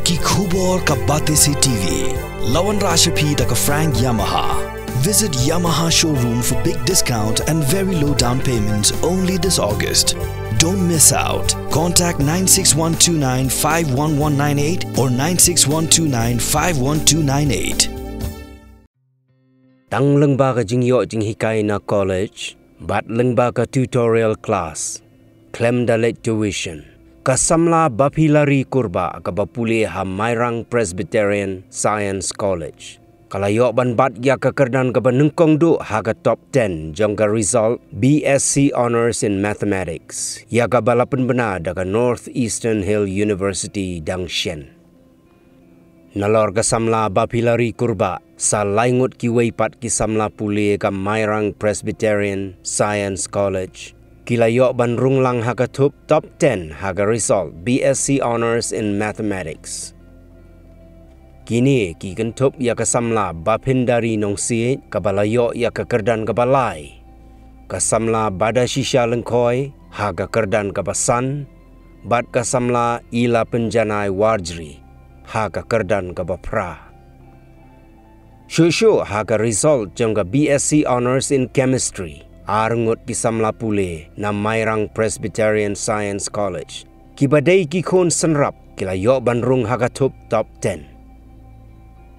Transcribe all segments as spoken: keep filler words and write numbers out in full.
Ki khubor ka Batesi T V. La wanrah sha phi da ka Frank Yamaha. Visit Yamaha showroom for big discount and very low down payments only this August. Don't miss out. Contact nine six one two nine five one one nine eight or nine six one two nine five one two nine eight. Tang lyngba ka jingïoh jinghikai na college bad lyngba ka tutorial class, khlem da leit tuition, ka samla Bapilari Kurbah kaba pule ha Mairang Presbyterian Science College, ka la ïoh ban bat ïa ka kyrdan kaba nyngkong duh ha ka top ten jong ka result B S C Honours in Mathematics, ïa kaba la pynbna da ka North Eastern Hill University dang shen. Nalor ka samla Bapilari Kurbah, sa lai ngut kiwei pat ki samla pule ka Mairang Presbyterian Science College, ki la ïoh ban rung lang ha ka thup top ten ha ka result B S C Honours in Mathematics. Kine ki kynthup ïa ka samla Bapindari Nongsiej kaba la ïoh ïa ka kyrdan kaba lai, ka samla Badashisha Lyngkhoi ha ka kyrdan kaba san, bad ka samla Ila Pynjanai Warjri ha ka kyrdan kaba phra. Shuh shuh ha ka result jong ka B S C Honours in Chemistry, ar ngut ki samla pule na Mairang Presbyterian Science College, kiba dei ki khun synrap, ki la ïoh ban rung ha ka thup top ten.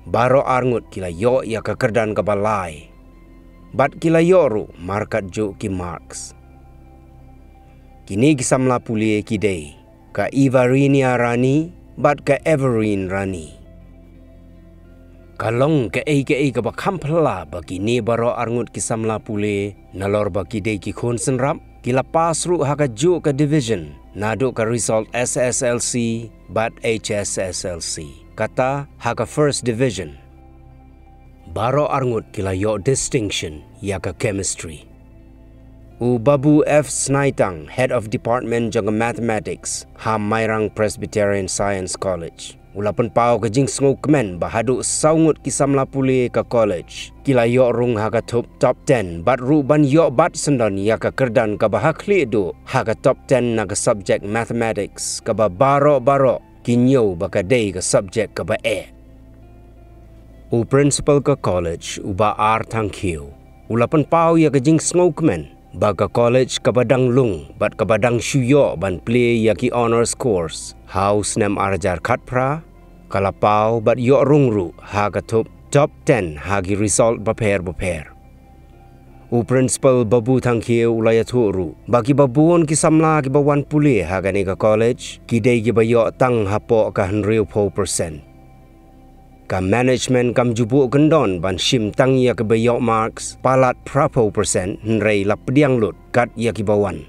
Baroh ar ngut ki la ïoh ïa ka kyrdan kaba lai, bad ki la ïoh ruh markat juh ki marks. Kine ki samla pule ki dei ka Ivarinia Rani bad ka Everine Rani. Ka long kaei kaei kaba kham phylla ba kine baroh ar ngut ki samla pule, nalor ba ki dei ki khun synrap, ki la pass ruh ha ka juh ka division naduh ka result S S L C bad H S S L C, kata ha ka first division. Baroh ar ngut ki la ïoh distinction ïa ka chemistry. U Babu F Snaitang, Head of Department jong ka Mathematics ha Mairang Presbyterian Science College, u la pynpaw ka jingsngewkmen ba haduh saw ngut ki samla pule ka college, ki la ïoh rung ha ka thup top ten, bad ruh ban ïoh bat syndon ïa ka kyrdan kaba ha khlieh duh ha ka top ten na ka subject Mathematics, kaba baroh baroh ki ñiew ba ka dei ka subject kaba eh. U principal ka college, u Bah R Thangkhiew, u la pynpaw ïa ka jingsngewkmen ba ka college kaba dang lung bad kaba dang shu ïoh ban plie ïa ki honours course ha u snem ar hajar khatphra, ka la paw bad ïoh rung ruh ha ka thup top ten ha ki result bapher bapher. U principal Babu Thangkhiew u la ïathuh ruh ba kiba bun ki samla kiba wan pule ha kane ka college, ki dei kiba ïoh tang hapoh ka hynriewphew percent. Ka management kam ju buh kyndon ban shim tang ïa kiba ïoh marks palat phraphew percent, hynrei la pdiang lut kat ïa kiba wan.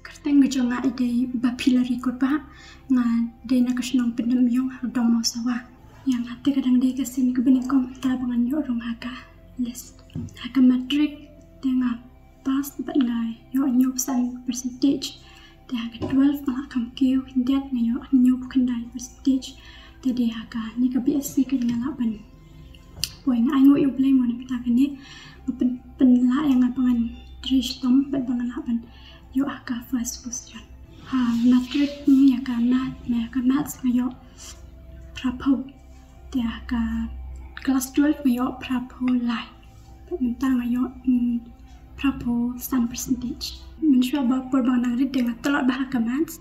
Kyrteng ka jong nga i dei Bapilari Kurbah, nga dei na ka shnong Pyndem Ïong ha ka dong Mawsawa. Ïa nga te ka dang dei ka sien kaba nyngkong mynta ba ngan ïoh rung ha ka list. Ha ka matric te nga pass bad nga ïoh hynñiewphew san percentage. Te ha ka twelve nga la kham kiew khyndiat, nga ïoh hynñiewphew khyndai percentage. Te dei ha kane ka B S C ka nga lah ban poi, nga ainguh ïa U Blei mo na kata kane. Nga pyn, pynlah ïa nga ba ngan trei shitom bad ba nga lah ban ïoh ha ka first position. Ha matric ni ïa ka math, ïa ka maths nga ïoh phraphew. Te ha ka class twelve nga ïoh phraphew lai. Bad mynta nga ïoh, mm, phraphew san percentage. Mynshuwa ba por ba nga nang rit te nga tlot bha ha ka maths.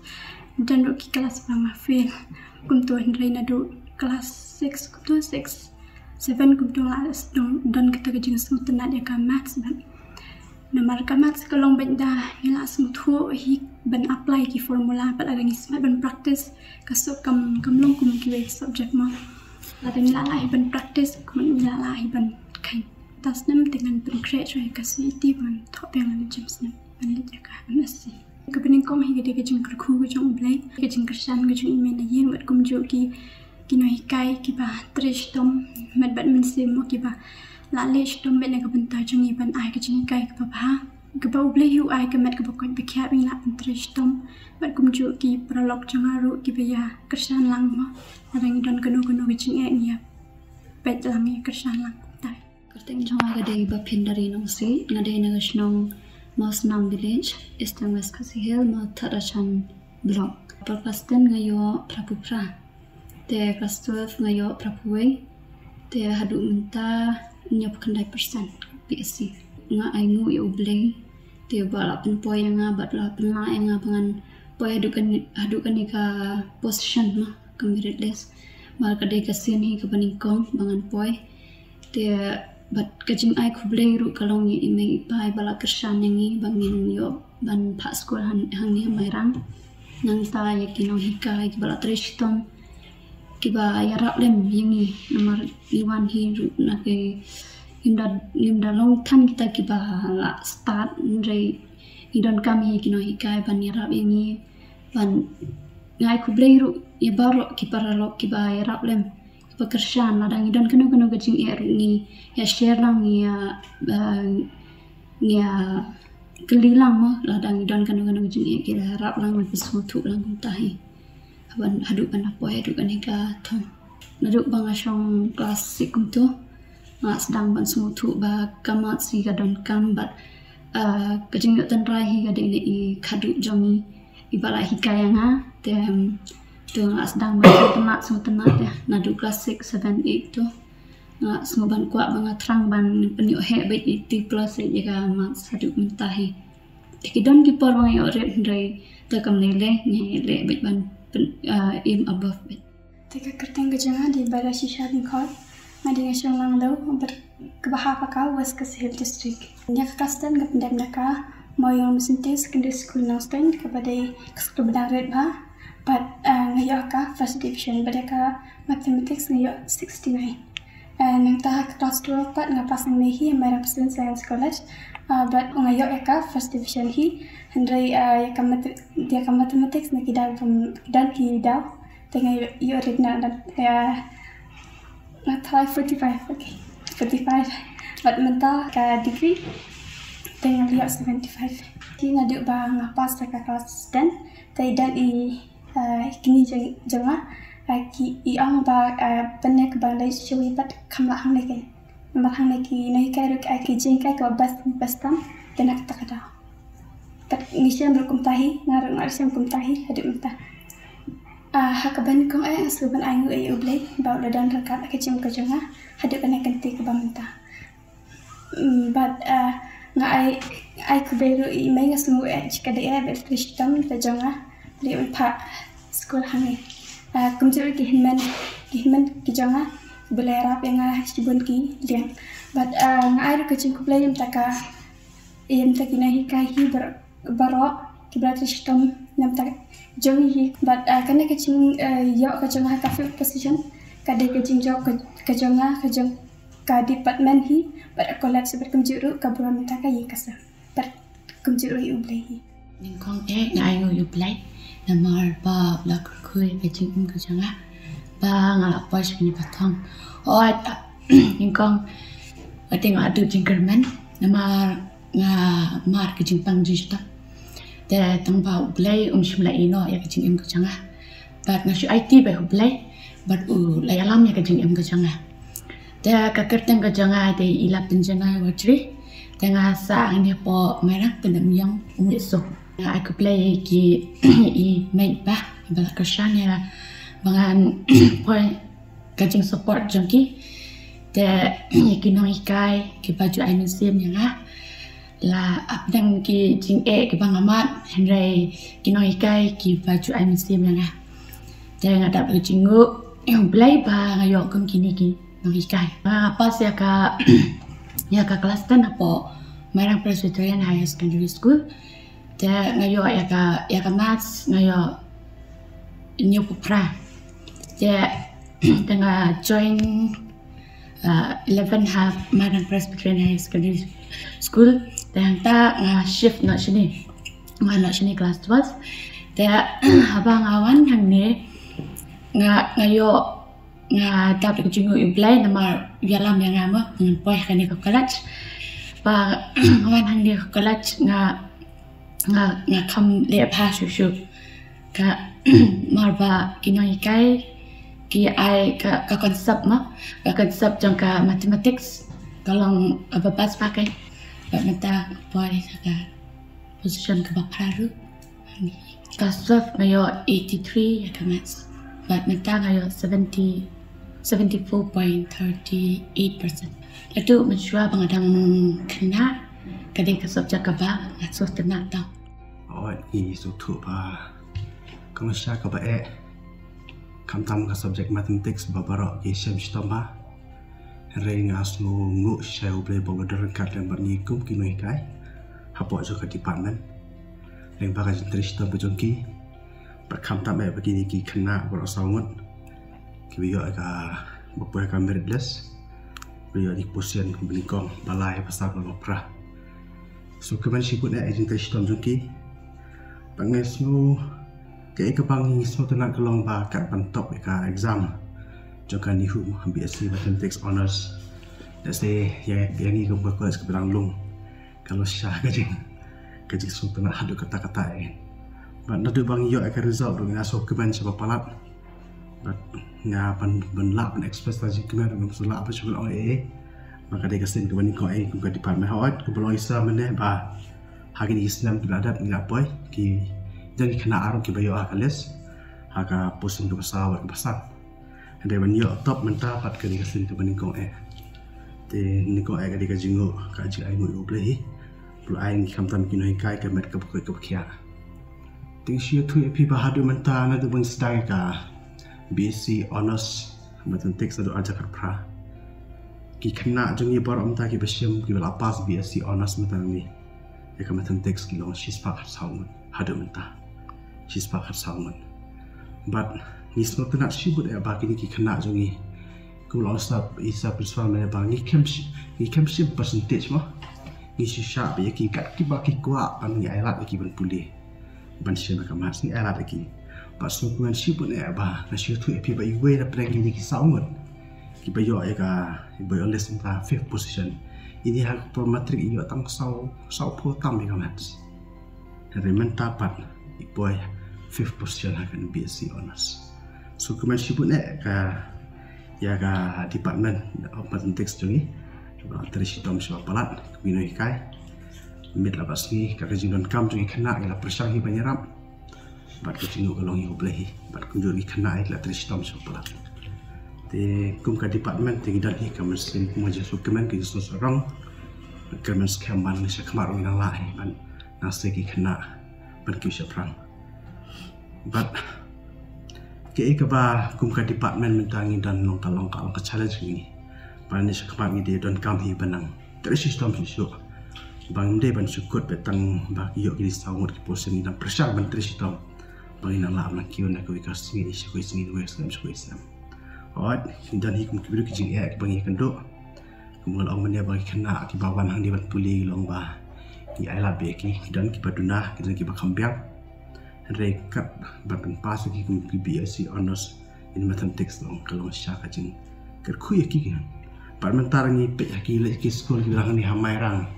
Don ruh ki class ba nga fail. Kumto, hynrei naduh class six, kumto six, seven kumto la don, don kata ka jingsngewtynnat ïa ka maths bad. Namar ka maths ka long beit da ngi la sngewthuh hi ban apply ki formula bad lada ngi smat ban practice ka suk kam, kam long kum kiwei ki subject mo. Lada ngi la lah hi ban practice, kumno ngi la lah hi ban kheiñ. Kata snem te ngan pynkhreh shuwa ïa ka C E T ba ngan thoh biang lane jem snem ban leit ïa ka M S C. Kaba nyngkong hi ka dei ka jingkyrkhu ka jong U Blei, ka jingkyrshan ka jong i mei na ïing bad kumjuh ki, ki nonghikai kiba trei shitom met bad mynsiem mo, kiba la leh shitom beit na ka bynta jong ngi ban ai ka jinghikai kaba bha. Kaba U Blei hi u ai ka met kaba koit ba khiah ba ngi lah ban trei shitom bad kumjuh ki paralok jong nga ruh kiba ïa kyrshan lang mo. Lada ngi don kano kano ka jingeh ngi ïa peit lang, ïa kyrshan lang kumta. Kyrteng jong nga ka dei Bapindari Nongsiej, nga dei na ka shnong Mawsnam Village, Eastern West Khasi Hills, Mawthadraishan Block. Pyrshah test nga ïoh phraphew phra. Te class twelve nga ïoh phra phew wei. Te haduh mynta hynñiewphew khyndai percent P S C. Nga ai nguh ïa U Blei. Te ba la pynpoi ïa nga bad la pynlah ïa nga ba ngan poi haduh kane, haduh kane ka position ma ka merit list. Ba ka dei ka sien hi kaba nyngkong ba ngan poi. Te bad ka jingai khublei ruh ka long ïa i mei i pa ba la kyrshan ïa ngi ba ngin ïoh ban phah skul han, hangne ha Mairang. Nangta ïa ki nonghikai kiba la trei shitom kiba ïarap lem ïa ngi namar ngi wan hi ruh na ki ngim da, ngim da long than kita kiba la start, hynrei ngi donkam hi ki nonghikai ban ïarap ïa ngi. Ban nga ai khublei ruh ïa baroh ki paralok kiba ïarap lem, kiba kyrshan, lada ngi don kano kano ka jingeh ruh ngi ïa share lang, ngi ïa, uh, ngi ïa kylli lang mo, lada ngi don kano kano ka jingeh ki ïarap lang, ngi pynsngewthuh lang kumta hi. Haban haduh ban da poi haduh kane ka thong. Naduh ba nga shong class six kumto, nga sdang ban sngewthuh ba ka maths hi ka donkam bad, uh, ka jingïoh tynrai hi ka dei na i khadduh jong i, iba la hikai ïa nga. Te, em, to nga sdang ban sngewtynnat, sngewtynnat ïa naduh class six, seven, eight to. Nga sngew ban kwah ba nga thrang ban pynïoh heh beit eighty plus ïa ka maths haduh mynta hi. Te ki don ki por ba nga ïoh rit hynrei te kam lei lei, nga ïoh leh beit ban pyn, uh, aim above beit. Te ka kyrteng ka jong nga dei Bala Shisha Lyngkhoi. Nga dei na Shanglang Lo, bad kaba hap ha ka West Khasi Hills District. Ïa ka class ten nga pyndep na ka Mawïong Mission Secondary School Nongstoiñ, kaba dei ka skul ba dang rit bha. Bad, ah, nga ïoh ka first division, bad ïa ka mathematics nga ïoh sixty-nine. Ah, nangta ha ka class twelve pat nga pass nangne hi Mairang Prestone Science College. Ah, bad nga ïoh ïa ka first division hi. Hynrei, ah, ïa ka mathe-, ïa ka mathematics na ki daw bym don ki daw. Te nga ïoh, ïoh rit na, na, ïa, nga try forty-five, okay. Forty-five. Bad mynta ka degree te nga ïoh seventy-five. Te naduh ba nga pass ïa ka class ten, te i don i, eh, kñi jong, jong nga, eh, ki i ong ba, eh, pynïaid ba leit shuwa bad kham lah hangne kein. Namar hangne ki nonghikai ruh ki ai ki jinghikai kaba best, best tam, te na kata ka daw. Bad ngi shem ruh kumta hi, nga ruh nga shem kumta hi haduh mynta. Ah, ha kaba nyngkong eh nga sngewbha ban ai nguh ïa U Blei ba u la don ryngkat ha ka jingim ka jong nga haduh kane ka kynti kaba mynta. Mm, bad, ah, nga ai, ai khublei ruh ïa i mei, nga sngew eh ka dei eh ba i trei shitom ïa ka jong nga, ba i ban phah skul hangne. Ah, kumjuh ruh ki hynmen, ki hynmen ki jong nga ba la ïarap ïa nga shibun ki liang. Bad, ah, nga ai ruh ka jingkhublei ïa mynta ka, ïa mynta ki nonghikai hi bar-, baroh kiba la trei shitom na bynta jong ngi hi. Bad, ah, kane ka jing, ah, ïoh ka jong nga ha ka fifth position ka dei ka jingjop ka, ka jong nga, ka jong ka department hi, bad ka college, bad kumjuh ruh ka burom mynta ka ïing ka sem, bad kumjuh ruh ïa U Blei hi. Nyngkong eh nga ai nguh ïa U Blei namar ba u la kyrkhu ïa ka jingim ka jong nga ba nga la poi sha kane ka thong. Hooid, nyngkong wat nga la duh jingkyrmen namar nga mad ka jingpang jingshitom. Te tang ba U Blei um shym la ïehnoh ïa ka jingim ka jong nga. Bad nga shu aiti beit ha U Blei bad u la ïalam ïa ka jingim ka jong nga. Te ka kyrteng ka jong nga dei Ila Pynjanai Wajri. Te nga sah hangne hapoh Mairang, Pyndenmïong, Umieso. Nga ai khublei ïa ki, i mei i pa ba la kyrshan ïa nga ba ngan poi, ka jingsupport jong ki. Te ïa ki nonghikai kiba ju ai mynsiem ïa nga. La hapdeng ki jingeh kiba nga mad, hynrei ki nonghikai kiba ju ai mynsiem ïa nga. Te nga dap ka jingnguh ïa U Blei ba nga ïoh kum kine ki nonghikai. Nga pass ïa ka, ïa ka class ten hapoh Mairang Presbyterian Higher Secondary School. Te nga ïoh ïa ka, ïa ka maths nga ïoh hynñiewphew phra. Te, te nga join, uh, eleven ha Mairang Presbyterian Higher Secondary School. Te hangta nga shift noh shane. Nga noh shane class twelve. Te haba nga wan hangne nga, nga ïoh, nga dap ka jingnguh ïa U Blei namar u ïalam ïa nga mo ngan poi ha kane ka college. Ba nga wan hangne ka college nga, nga, nga kham leh bha shuh shuh. Ka, namar ba ki nonghikai ki ai ka, ka concept mo, ka concept jong ka mathematics ka long kaba best bha kein. Bad mynta nga poi ha ka position kaba phra ruh. Class twelve nga ïoh eighty-three ïa ka maths. Bad mynta nga ïoh seventy, seventy four point thirty eight percent. Lada mynshuwa ba nga dang khynnah, ka dei ka subject kaba nga sngewtynnat tang. Oi, i sngewthuh ba ka mynshuwa kaba eh. Khamtam ka subject mathematics ba baroh ki shem shitom ba. Hynrei nga sngew nguh shisha ïa U Blei ba u la don ryngkat lem bad ngi kum ki nonghikai hapoh jong ka department. Lyngba ka jingtrei shitom ka jong ki, bad khamtam eh ba kine ki khynnah baroh saw ngut kiba ïoh ïa ka, ba poi ha ka merit list, ba ïoh ïa ki position kaba nyngkong, ba lai, ba san, ba phra. Sngewkmen shibun eh ïa ka jingtrei shitom jong ki. Bad nga sngew, kaei kaba ngi sngewtynnat ka long ba kat ban top ïa ka exam jong ka NEHU, BSc Mathematics Honours. Let's say ïa, ïa ngi kum ka college kaba dang lung, ka long shisha ka jing, ka jingsngewtynnat haduh katta katta eh. Bad naduh ba ngi ïoh ïa ka result ruh nga sngewkmen shibun palat. Bad nga ban, ban lah ban express ka jingkmen ruh ngam shu lah ban shu ong ei ei. Ba ka dei ka sien kaba nyngkong eh kum ka department. Hooid, kaba long isa mynne ba ha kine ki snem kiba la dep ngi la poi, ki don ki khynnah ar kiba ïoh ha ka list ha ka position kaba saw bad kaba san. Hynrei ban ïoh top mynta pat ka dei ka sien kaba nyngkong eh. Te nyngkong eh ka dei ka jingnguh, ka jingainguh ïa U Blei hi ba u la ai ngi khamtam ki nonghikai ka met kaba koit kaba khiah. Te ngi shu ïathuh ïa phi ba haduh mynta naduh ba ngi sdang ïa ka BSc Honours Mathematics naduh ar hajar khatphra, ki khynnah jong ngi baroh mynta kiba shim, kiba la pass BSc Honours mynta ngi ïa ka Mathematics ki long shispah khatsaw ngut haduh mynta. Shispah khatsaw ngut. Bad ngi sngewtynnat shibun eh ba kine ki khynnah jong ngi, kum la ong sa i sa principal mynne ba ngi khlem shi-, ngi khlem shim percentage mo. Ngi shu shah beit ïa ki kat kiba ki kwah ban ngi ailad ïa ki ban pule, ban shim ïa ka maths, ngi ailad ïa ki. Bad sngewkmen shibun eh ba nga shu ïathuh ïa phi ba iwei na pdeng kine ki saw ngut kiba ïoh ïa ka, ba ïoh list ha ka fifth position, ine ha ka por matric i ïoh tang saw, saw phew tam ïa ka maths. Hynrei mynta pat i poi fifth position ha ka BSc Honours. Sngewkmen shibun eh ka, ïa ka Department of Mathematics jong ngi, ba la trei shitom shibun palat kum ki nonghikai. Mynta la bad sngi ka, ka jingdonkam jong ki khynnah ki la pyrshang hi ban ïarap. Bad ka jingngeit ka long ïa U Blei hi. Bad kumjuh ki khynnah ki la trei shitom shibun palat. Te kum ka department te ngi don hi ka mynsiem, kum ka jingsngewkmen, ka jingsngewsarong, ka mynsiem ban ngi sha khmat ruh ngi nang lah hi ban nang sei ki khynnah ban kiew shaphrang. Bad kaei kaba kum ka department mynta ngi don long ka, long ka, long ka challenge ngi. Ba ngi sha khmat ngi dei donkam hi ban nang trei shitom shuh shuh. Ba ngim dei ban shu kut beit tang ba ki ïoh kine saw ngut ki position, ngi dang pyrshang ban trei shitom ba ngin nang lah ban kiew na kawei ka sngi sha kawei sngi, kawei snem sha kawei snem. Hooid, ngi don hi kum ki briew ki jingeh kiba ngi ïakynduh. Kumba nga la ong mynne ba ki khynnah kiba wan hangne ban pule long ba ngi ailad beit ïa ki, ki don kiba duna, ki don kiba kham biang. Hynrei kat ban pynpass ïa ki kum ki BSc Honours in Mathematics long, ka long shisha ka jingkyrkhu ïa ki. Bad mynta ngi peit ha ki leit ki skul kiba dang hangne ha Mairang,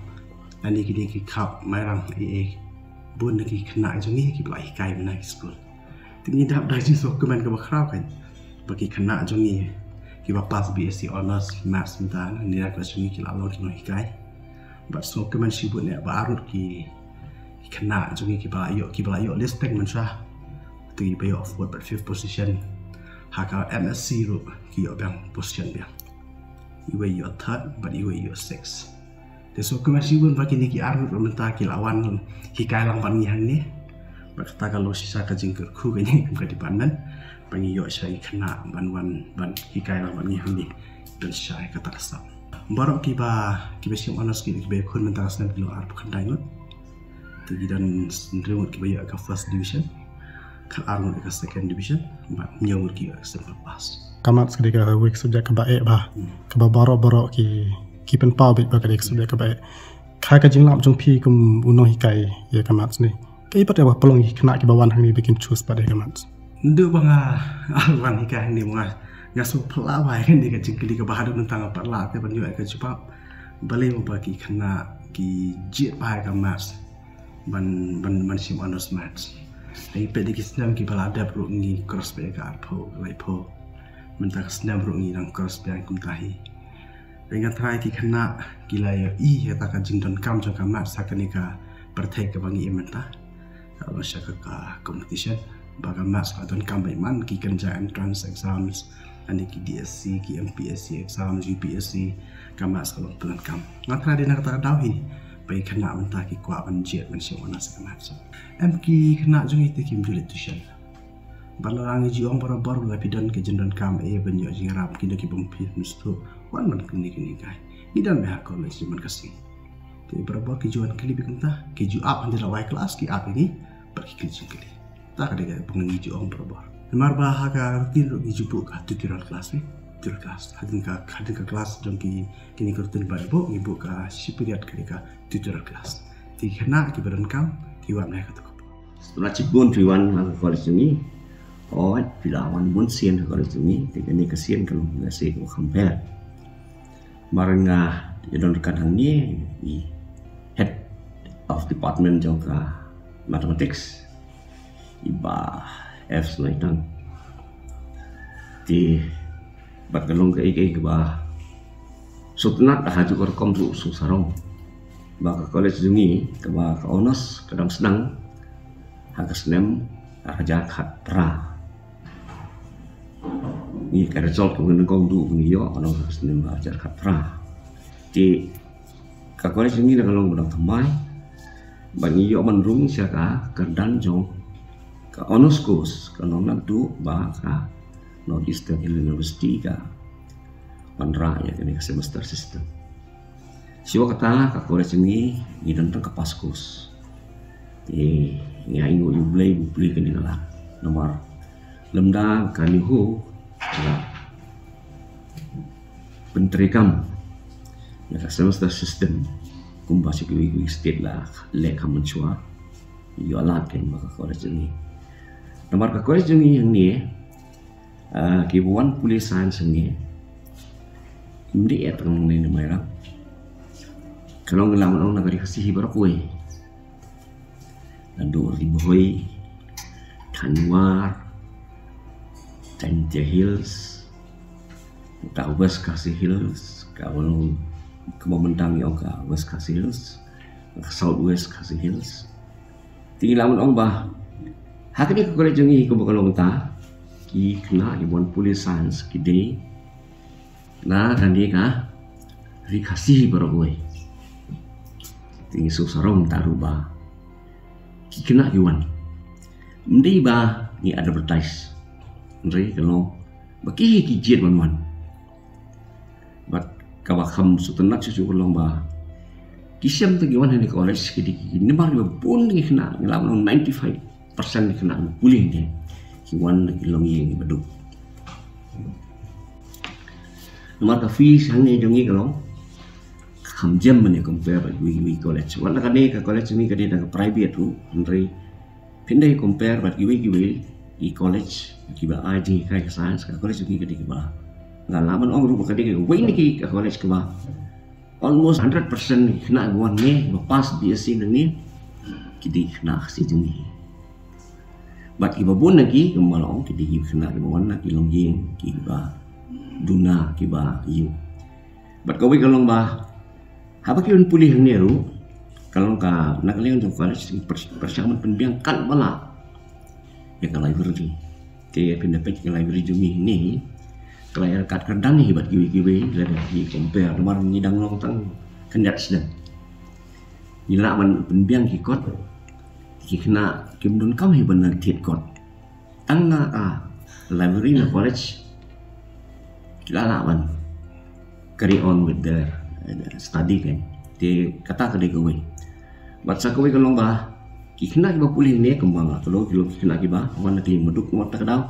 lane kine ki khap Mairang, eh, eh, bun na ki khynnah jong ngi kiba la hikai mynta ki skul. Te ngi dap da jingsngewkmen kaba khraw kein ba ki khynnah jong ngi kiba pass BSc Honours Maths mynta na kine ki klas jong ngi ki la long ki nonghikai. Bad sngewkmen shibun eh ba arngut ki, ki khynnah jong ngi kiba la ïoh, kiba la ïoh list teng mynshuwa, te kiba ïoh fourth bad fifth position. Ha ka MSc ruh ki ïoh biang position biang. Iwei ïoh third bad iwei ïoh sixth. Te sngewkmen shibun ba kine ki arngut ruh mynta ki la wan hikai lang bad ngi hangne. Bad kata ka long shisha ka jingkyrkhu ka jong ngi kum ka department ba ngi ïoh shisha ki khynnah ban wan ban hikai lang bad ngi hangne. Don shisha kata ka sap. Baroh kiba, kiba shim honours ki, kiba ïakhun mynta ka snem ki long arphew khyndai ngut. Te ki don hynriew ngut kiba ïoh ka first division, khatar ngut ka second division, bad hynñiew ngut ki ïoh ka simple pass. Ka maths ka dei kawei ka subject kaba eh bha, kaba baroh baroh ki, ki pynpaw beit ba ka dei ka subject kaba eh. Ha ka jinglap jong phi kum u nonghikai ïa ka maths ne, kaei pat ba pynlong ïa ki khynnah kiba wan hangne ba kin choose pat ïa ka maths? Naduh ba nga wan hikai hangne, nga, nga sngewphylla bha ïa kane ka jingkylli kaba haduh mynta nga pat lah te ban ïoh ïa ka jubab. Balei mo ba ki khynnah ki jied bha ïa ka maths ban, ban, ban shim honours maths? Te peit da ki snem kiba la dep ruh ngi cross beit ïa ka arphew, laiphew. Mynta ka snem ruh ngi dang cross beit ïa kumta hi. Te nga tharai ki khynnah ki la ïohi ïa kata ka jingdonkam jong ka maths ha kane ka pyrthei kaba ngi im mynta. Ka long shisha ka, ka competition. Ba ka maths ka donkam bha man ki kynja entrance exams, ani ki D S C, ki M P S C exams, U P S C, ka maths ka long pyndonkam. Nga tharai dei na kata ka daw hi ba ki khynnah mynta ki kwah ban jied ban shim honours ka maths. Em, ki khynnah jong ngi te kim ju leit tuition. Ba la ngi ju ong barabor, la phi don ka jingdonkam eh ban ïoh jingïarap, ki don ki bym phi mesti wan ban kynni kynni kai. Ngi don bha ha college jong man ka sngi. Te barabor ki ju wan kylli bha kumta, ki ju ap hynda la wai klas, ki ap ïa ngi bad ki kylli jingkylli. Ta ka dei kaba ngi ju ong barabor. Namar ba ha ka routine ruh ngi ju buh ka tutorial class, eh, tutorial class. Hadien ka, hadien ka class jong ki, kine ki routine ba buh, ngi buh ka shi period ka dei ka tutorial class. Te ki khynnah kiba donkam ki wan ha kata ka por. Sngewbha shibun phi wan ha ka college jong ngi. Hooid, phi la wan bun sien ha ka college jong ngi. Te kane ka sien ka long ka sien kaba kham bha. Namar nga ïa don ryngkat hangne i head of department jong ka mathematics, i Bah F Sonaitang. Te bad ka long kaei kaei kaba sngewtynnat, ha kajuh ka rukom ruh sngewsarong ba ka college jong ngi kaba ka honours ka dang sdang ha ka snem ar hajar khatphra. Ngi ka result kaba nyngkong duh ba ngi ïoh ka long ha ka snem ar hajar khatphra. Te ka college jong ngi ka long ba dang thymmai, ba ngi ïoh ban rung sha ka kyrdan jong ka honours course, ka long naduh ba ka North Eastern Hill University ka wanrah ïa kane ka semester system. Shuwa kata ka college jong ngi, ngi don tang ka pass course. Te ngi ainguh ïa U Blei ba U Blei kane ka la. Namar lymda ka NEHU ka la pyntreikam ïa ka semester system kumba sha kiwei kiwei state la leh kam mynshuwa, ïoh lad kein ba ka college jong ngi. Namar ka college jong ngi hangne, ah, kiba wan pule science hangne, ym dei eh tang na Mairang. Ka long, lah ban ong, na ka Ri Khasi hi baroh kawei. Naduh Ri Bhoi, Thanwar, Jaintia Hills, ka West Khasi Hills, ka long, kaba mynta ngi ong ka West Khasi Hills, ka South West Khasi Hills. Te ngi lah ban ong ba ha kane ka college jong ngi, kumba ka long mynta, ki khynnah kiba wan pule science ki dei na kane ka Ri Khasi baroh kawei. Te ngi sngewsarong tang ruh ba ki khynnah ki wan. Ym dei ba ngi advertise, hynrei ka long ba ki, ki jied ban wan. Bad kaba kham sngewtynnat shuh shuh ka long ba ki shem tang ki wan ha kane ka college, ki dei ki number kiba bun ki khynnah, ngi lah ban ong ninety-five percent ki khynnah kiba pule hangne ki wan na ki longïing kiba duk. Namar ka fees hangne jong ngi ka long kham jem ban ïa compare bad kiwei kiwei college. Wat la kane ka college jong ngi ka dei tang ka private ruh, hynrei phin da compare bad kiwei kiwei ki college kiba ai jinghikai ka science, ka college jong ngi ka dei kaba, nga lah ban ong ruh ba ka dei kawei na ki ka college kaba almost hundred percent ki khynnah kiba wan hangne, kiba pass B S C nangne, ki dei ki khynnah Khasi jong ngi. Bad kiba bun na ki, kumba la ong, ki dei ki khynnah kiba wan na ki longïing kiba duna, kiba ïew. Bad kawei ka long ba haba ki wan pule hangne ruh, ka long ka, na ka liang jong ka college, pyrshang ban pynbiang katba lah ïa ka library. Te phin da peit ka library jong ngi hangne, ka la ïaryngkat kyrdan hi bad kiwei kiwei, lada ngi compare, namar ngi dang long tang khyndiat snem. Ngi lah ban pynbiang ki kot, ki khynnah kim donkam hi ban thied kot. Tang na ka library na college ki la lah ban carry on with their, uh, study kan. Te kata ka dei kawei. Bad sa kawei ka long ba ki khynnah kiba pule hangne, kumba nga la ong, ki long ki khynnah kiba wan na ka longïing baduk, namar kata ka daw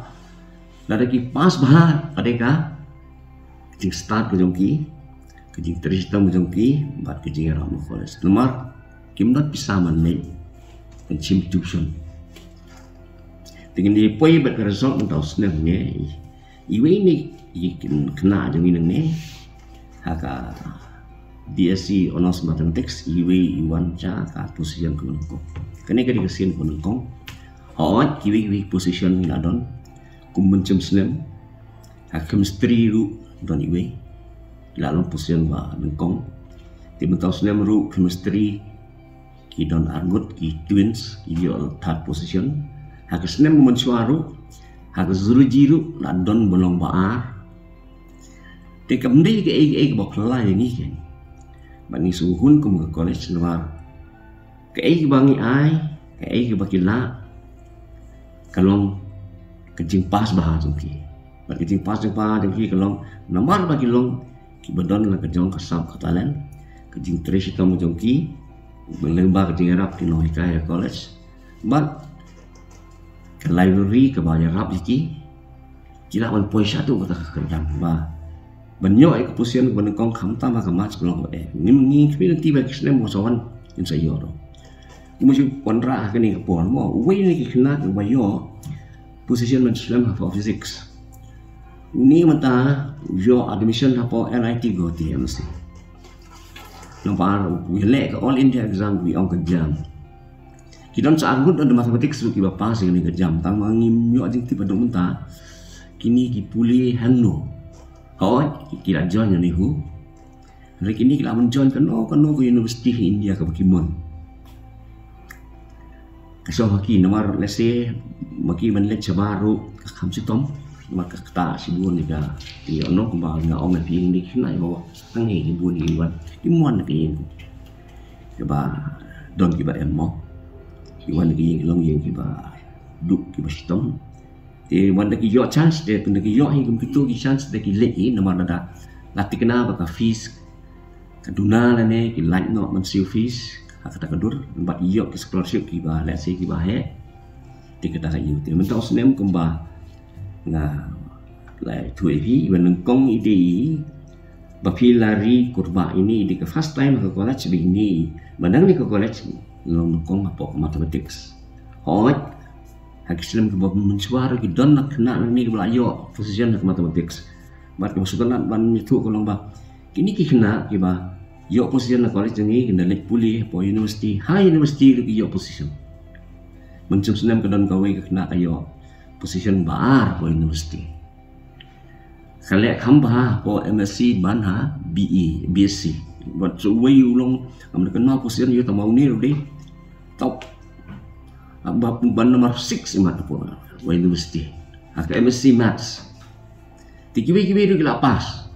lada ki pass bha, ka dei ka jingstad ka jong ki, ka jingtrei shitom ka jong ki, bad ka jingïarap na college. Namar kim don pisa ban leit ban shim tuition. Te ngin ïa poi bad ka result mynta u snem ne, iwei na ki khynnah jong ngi nangne ha ka B S C Honours Mathematics, iwei i wan sha ka position kaba nyngkong. Kane ka dei ka sien kaba nyngkong. Hooid, kiwei kiwei position ngi la don kum mynshem snem. Ha chemistry ruh don iwei, i la long position ba nyngkong. Te mynta u snem ruh chemistry ki don arngut, ki twins, ki ïoh third position. Ha ka snem ba mynshuwa ruh, ha ka zoology ruh la don ba long ba ar. Te kam dei kaei kaei kaba phylla ïa ngi kein. Bad ngi sngewhun kum ka college namar kaei kaba ngi ai, kaei kaba ki lah, ka long ka jingpass bha jong ki. Bad ka jingpass jong ba jong ki ka long namar ba ki long kiba don la ka jong ka sap ka talent, ka jingtrei shitom jong ki lyngba ka jingïarap ki nonghikai ka college. Bad ka library kaba ïarap ïa ki, ki lah ban poi shaduh kata ka kyrdan ba ban ïoh ïa ka position kaba nyngkong khamtam ha ka maths ka long kaba eh. Ngim, ngi khmih lynti ba ki snem ba sa wan ngin sa ïoh ruh. Kumba shu wanrah ha kane ka por mo, uwei na ki khynnah kiba ïoh position ban slem ha physics, une mynta u ïoh admission hapoh N I T Guwahati M S C. Namar u ïaleh ka All India exam, u ong ka JAM. Ki don sa arngut don mathematics ruh kiba pass ïa kane ka JAM, tang ma ngim ïoh jingtip haduh mynta kine ki pule hangno. Hooid, ki la join ïa NEHU. Hynrei kine ki lah ban join kano kano ka university ha India kaba ki mon. Ka shong ha ki, namar lehse ma ki ban leit shabar ruh ka kham shitom, namar ka ktah shibun ïa ka, ïa, noh kumba nga ong ïa phi, ngi kynmaw ba hangne ki bun ki wan, ki mon na ka ïing kaba don kiba em mo, ki wan na ka ïing, ki long ïing kiba duk, kiba shitom. Te wat da ki ïoh chance, te tang da ki ïoh hi kum kito ki chance da ki leit hi, namar lada la thikna ba ka fees ka duna lane ki lait noh ban siew fees ha kata ka dur, bad ïoh ki scholarship kiba lehse kiba heh. Te kata ka ïoh, te mynta u snem kumba nga la ïathuh ïa phi, ba nyngkong i dei ba phi la ri kurbah, ine i dei ka first time ha ka college ba ine ba nang ne ka college long nyngkong hapoh ka mathematics. Hooid, ha ki snem kiba mynshuwa ruh ki don na khynnah nangne kiba la ïoh position ha ka mathematics. Bad kaba sngewtynnat ban ïathuh ka long ba kine ki khynnah kiba ïoh position na college jong ngi, ki da leit pule hapoh university, ha university ruh ki ïoh position. Mynshem snem ka don kawei ka khynnah ka ïoh position ba ar hapoh university. Ka leh kham bha hapoh M S C ban ha B E, B S C. Bad sa uwei u long, ngam da kynmaw position ïa u, tang ma une ruh dei top, ba, ban number six imat hapoh university ha ka M S C Maths. Te kiwei kiwei ruh ki la pass.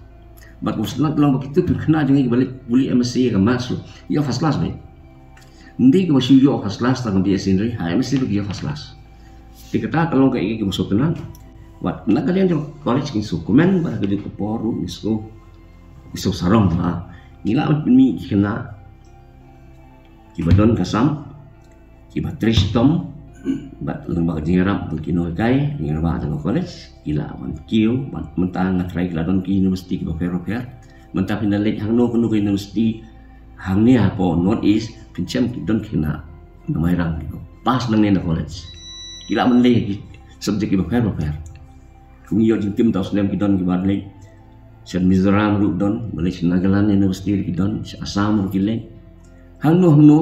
Bad u sngewtynnat long ba kito ki khynnah jong ngi kiba leit pule M S C ka Maths ruh ïoh first class beit. Ym dei kiba shu ïoh first class tang ha B S C hynrei ha M S C ruh ki ïoh first class. Te kata ka long kaei kaei kaba sngewtynnat. Wat na ka liang jong ka college ngi sngewkmen ba ha kajuh ka por ruh ngi sngew, ngi sngew sarong ba ngi lah ban pynmih ki khynnah kiba don ka sam, kiba trei shitom, bad lyngba ka jingïarap jong ki nonghikai, jingïarap jong ka college, ki lah ban kiew, bad mynta nga tharai ki la don ki university kiba pher bapher. Mynta phin da leit hangno kano ka university hangne hapoh North East, phin shem ki don ki khynnah na Mairang kiba pass nangne na college, ki lah ban leh ki subject kiba pher bapher. Kum ngi ïoh jingtim mynta u snem ki don kiba leit sha Mizoram ruh don, ba leit sha Nagaland University ruh ki don, sha Assam ruh ki leit. Hangno hangno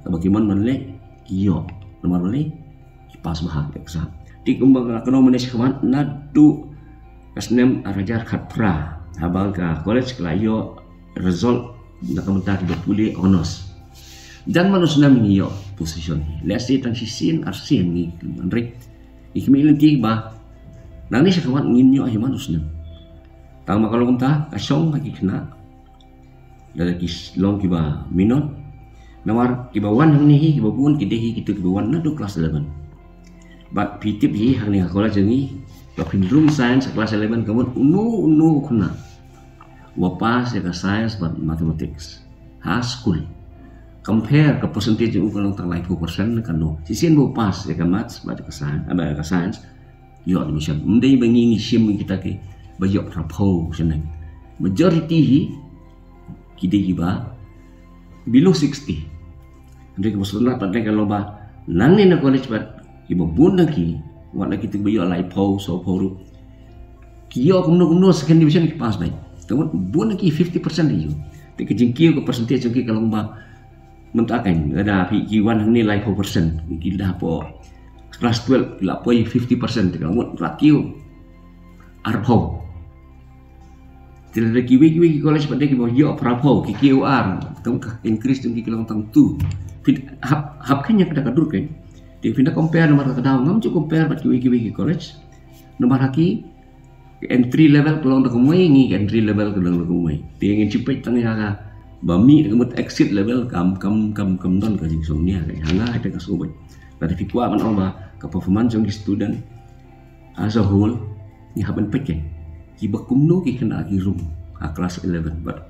kaba ki mon ban leit ki ïoh, namar balei? Ki pass bha ha ka exam. Te kumba nga la kynnoh mynne shakhmat, naduh ka snem ar hajar khatphra, haba ka college ka la ïoh result na ka bynta kiba pule honours, jan man u snem ngi ïoh position hi. Lehse tang shisien arsien ngi, hynrei ngi khmih lynti ba nangne shakhmat ngin ïoh hi man u snem. Tang ma ka long kumta, ka shong ha ki khynnah, lada ki long kiba minot. Namar kiba wan hangne hi, kiba bun ki dei hi kito kiba wan naduh class eleven. Bad phi tip hi hangne ha college jong ngi, ba phin rung science ha class eleven, ka mut uno uno u khynnah uba pass ïa ka science bad mathematics ha skul, compare ka percentage jong u ka long tang laiphew percent ne kano. Shisien ba u pass ïa ka maths bad ka science, ah, bad ka science, ïoh admission. Ym dei ba ngi ngi shim kita kiba ïoh phraphew shaneng. Majority hi ki dei kiba below sixty. Hynrei kaba sngewtynnat pat ka long ba nangne na college pat kiba bun na ki, wat na kito kiba ïoh laiphew, sawphew ruh, ki ïoh kumno kumno second division ki pass beit. Ka mut bun na ki fifty percent ïoh. Te ka jingkiew, ka percentage jong ki ka long ba mynta kan lada phi, ki wan hangne laiphew percent, ki da hapoh class twelve ki la poi fifty percent, te ka mut la kiew arphew. Te lada kiwei kiwei ki college pat de kiba ïoh phraphew, ki kiew ar, tang ka increase jong ki ka long tang two. Phi hap, hap kheiñ ïa kata ka dur kan. Te phin da compare namar ka daw ngam ju compare bad kiwei kiwei ki college. Namar ha ki, ka entry level ka long da kumwei, ngi ka entry level ka long da kumwei. Te ngin ju peit tang ïa kaba mih ka mut exit level kam kam kam kam don ka jingsngewnia ka ha nga ha te ka sngewbha. Lada phi kwah ban ong ba ka performance jong ki student as a whole, ngi hap ban peit kiba kumno ki khynnah ki rung ha class eleven bad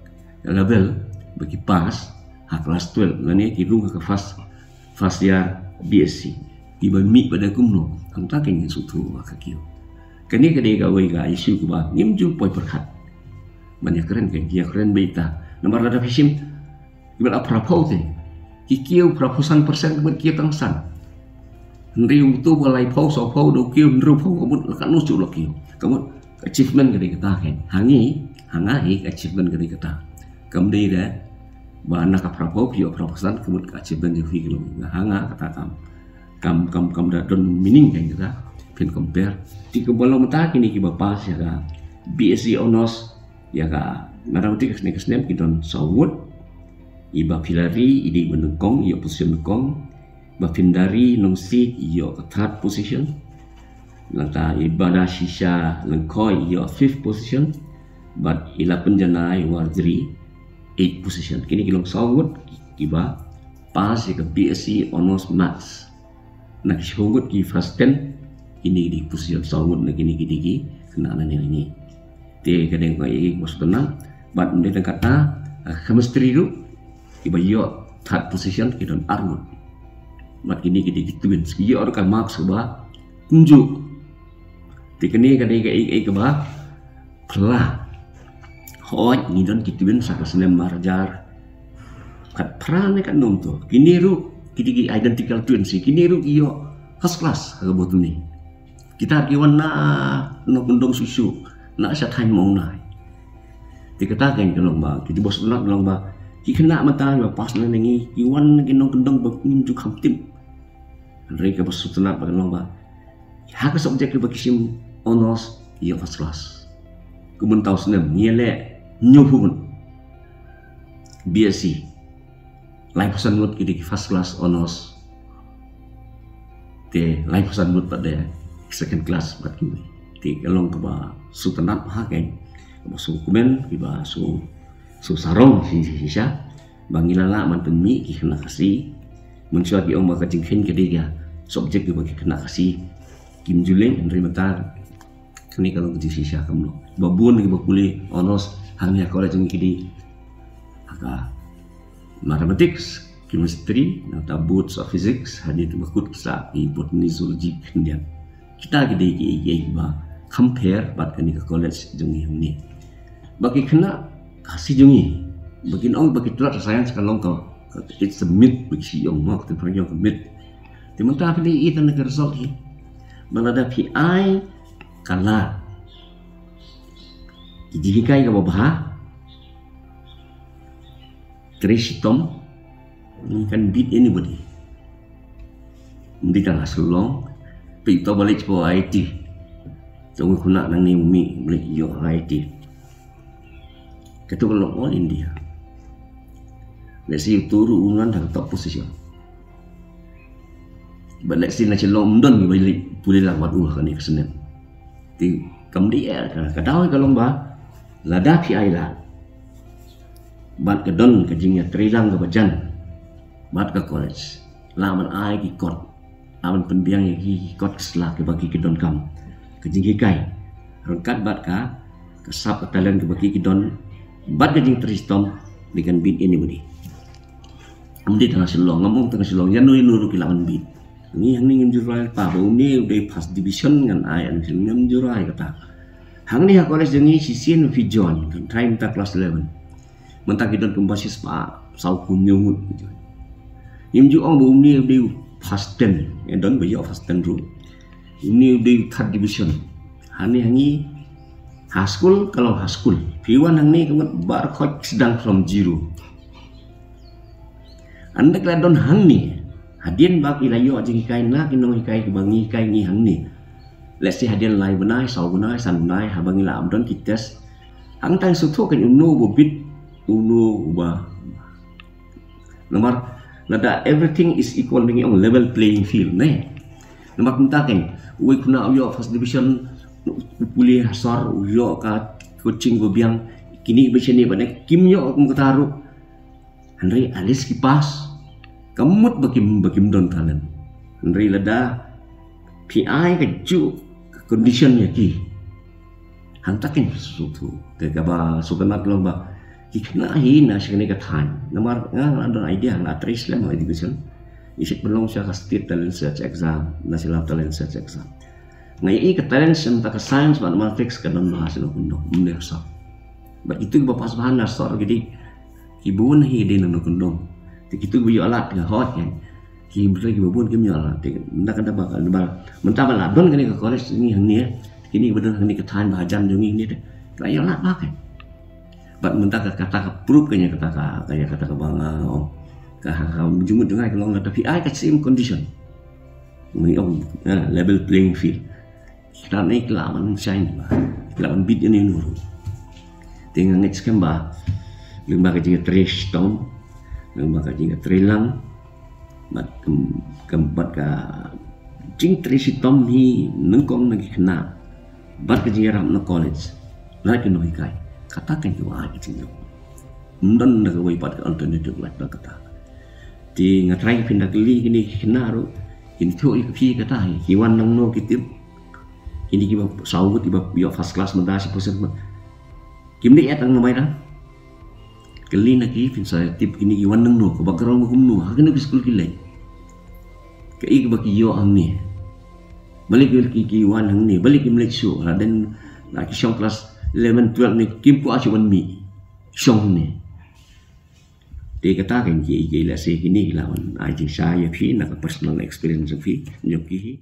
level ba ki pass ha class twelve lane ki rung ha ka first first year B S C. Kiba mih ba da kumno, hangta ka ngin sngewthuh ba ka kiew. Kane ka dei kawei ka issue kaba ngim ju poi pyrkhat. Ban ïakren ka ïakren beit ta. Namar lada phi shim kiba la phraphew te, ki kiew phraphew san percent, kiba kiew tang san. Hynriew to ba laiphew sawphew da kiew hynriewphew, ka mut la katno shuh la kiew. Ka mut achievement ka dei kata. Hangi, ha nga hi ka achievement ka dei kata. Kam dei re ba na ka phraphew phi ïoh phraphew san, ka mut ka achievement jong phi ka long. Nga ha nga kata kam kam kam kam da don meaning ka kata. Phin compare. Te kaba long mynta kine kiba pass ïa ka B S C Honours ïa ka Mathematics ne ka snem ki don saw ngut. I Bah Philari i dei ba nyngkong, ïoh position nyngkong. Bah Phindari Nongsiej ïoh ka third position. Nangta i Bah Dashisha Lyngkhoi ïoh fifth position. Bad i Lapynjanai Warjri eighth position. Kine ki long saw ngut kiba pass ïa ka B S C Honours Maths. Na ki saw ngut ki first ten, kine ki dei position saw ngut na kine ki dei ki khynnah na ne ne. Te ka dei ka ïa ka sutna bad ym dei tang kata, ah, chemistry ruh kiba ïoh third position ki don ar ngut. Bad kine ki dei ki twins, ki ïoh ruh ka marks kaba kumjuh. Te kane ka dei ka ïa kaba phylla. Hooid ngi don ki twins ha ka snem ar hajar khatphra ne katno to. Kine ruh ki dei ki identical twins, kine ruh ki ïoh first class ha ka botany. Kita ki wan na nongkyndong shuh shuh, na sha thaiñ Mawnai. Te kata ka long ba ki dei ba sutna, long ba ki khynnah mynta ba pass na ngi, ki wan na ki nongkyndong ba ngim ju kham tip. Hynrei kaba sutna ba long ba ha ka subject kaba ki shim honours ïoh first class. Kumta u snem ngi leh hynñiewphew ngut B S C. Laiphew san ngut ki dei ki first class honours. Te laiphew san ngut pat de second class pat ki. Te ka long kaba sngewtynnat ha ka, kaba sngewkmen, kaba sngewsarong shisha. Ba ngi la lah ban pynmih ki khynnah Khasi. Mynshuwa ki ong ba ka jingkheiñ ka dei ka subject kaba ki khynnah Khasi kim ju leh, hynrei mynta kane ka long ka jingshisha kumno. Ba bun kiba pule honours hangne ha college ngi ki dei ha ka mathematics, chemistry, nangta boots of physics, hadien ba kut sa ki botany, zoology, khyndiat. Kita ki dei ki, ki, kiba compare bad kane ka college jong ngi hangne. Ba ki khynnah Khasi jong ngi, ba kin ong ba ki tlot science ka long ka, ka, it's a myth, ba ki shu ong, mo, ka myth. Te mynta phi ïohi tang na ka result hi. Ba lada phi ai ka lad ki jinghikai kaba bha, trei shitom, you can beat anybody. Ym dei tang ha Shillong, peit to ba leit sha I I T. To ngi khynnah nangne u mih ba leit ïoh I I T. Kato ka long all India. Let's say uto ruh un wan ha ka top position. But let's say na Shillong ym don kiba leit pule lang bad u ha kane ka snem. Te kam dei, eh, ka, ka daw ka long ba lada phi ai lad bad ka don ka jingïatreilang kaba jan bad ka college, lah ban ai ki kot, lah ban pynbiang ïa ki kot ki sla kiba ki, ki donkam, ka jinghikai ryngkat bad ka, ka sap ka talent kaba ki, ki don, bad ka jingtrei shitom, they can beat anybody. Ym dei tang ha Shillong, ngam ong tang ha Shillong, ïano ïano ruh ki lah ban beat. Ngi hangne ngim ju rai, pa ba une u dei first division ngan ai, hangne ngim ju rai kata. Hangne ha college jong ngi shisien phi join, kan try mynta class eleven. Mynta ki don kumba shispah saw phew hynñiew ngut. Ngim ju ong ba une u dei u first ten, eh, don ba ïoh first ten ruh. Une u dei u third division. Hangne ha ngi ha skul, ka long ha skul. Phi wan hangne ka mut baroh khoit sdang from zero. Hynrei la don hangne, hadien ba ki la ïoh jinghikai na ki nonghikai kiba ngi hikai ngi hangne. Let's say hadien lai bnai, saw bnai, san bnai, haba ngi la ap don ki test. Hangta ngi sngewthuh kan uno uba bit, uno uba. Namar Lada everything is equal, ngi ong level playing field ne. Namar kumta kein, uwei u khynnah u ïoh first division, u pule ha sor, u ïoh ka coaching ba biang, kine ba shane ba ne kim ïoh kum kata ruh. Hynrei at least ki pass. Ka mut ba kim, ba kim don talent. Hynrei lada phi ai kajuh ka condition ïa ki, hangta kein sngewthuh. Te kaba sngewtynnat long ba ki khynnah hi na shane ka thaiñ, namar nga la don idea, nga la trei slem ha education. Ngi shait pynlong sha ka state talent search exam, national talent search exam. Nga ïohi ka talent sha ka science, mathematics ka don bha sha Nongkyndong, ym dei ha sor. Bad kito kiba pass bha na sor ki dei, ki bun hi dei na Nongkyndong. Te kito kiba ïoh lad nga hoi kein, ki bun, kiba bun kim ïoh lad. Te mynta ka da ba, ba mynta ba la don kane ka college ngi hangne, kine kiba don hangne ka thaiñ ba hajan jong ngi hangne te, ka ïoh lad bha kein. Bad mynta ka, kata ka proof ka ïa kata ka, ka ïa kata kaba nga ong, ka, ka, ka jingmut jong nga ka long lada phi ai ka same condition, ngi ong, ah, level playing field, kita ne ki lah ban shine bha, ki lah ban beat ïa une une ruh. Te nga ngeit skhem ba lyngba ka jingtrei shitom, lyngba ka jingtrei lang, bad ka, ka, bad ka jingtrei shitom hi nyngkong na ki khynnah, bad ka jingïarap na college, na ki nonghikai, kata kein kiba ai ka jingjop. Ym don na kawei pat ka alternative lait na kata. Te nga trai, phin da kylli kine ki khynnah ruh, kin ïathuh ïa phi kata hi, ki wan nangno ki tip. Kine kiba saw ngut kiba ïoh first class mynta, shi percent mynta, kim dei ïa tang na Mairang. Kylli na ki, phin sa tip kine ki wan nangno, ka background ka kumno, ha kano ka skul ki leit, kaei kaba ki ïoh hangne. Balei ki, ki, ki wan hangne, balei kim leit shuh, la dang, la ki shong class eleven, twelve ne kim kwah shuh ban mih shong hangne. Te kata kein ki, ki lehse kine ki lah ban ai jingshai ïa phi na ka personal experience jong phi, jong ki hi.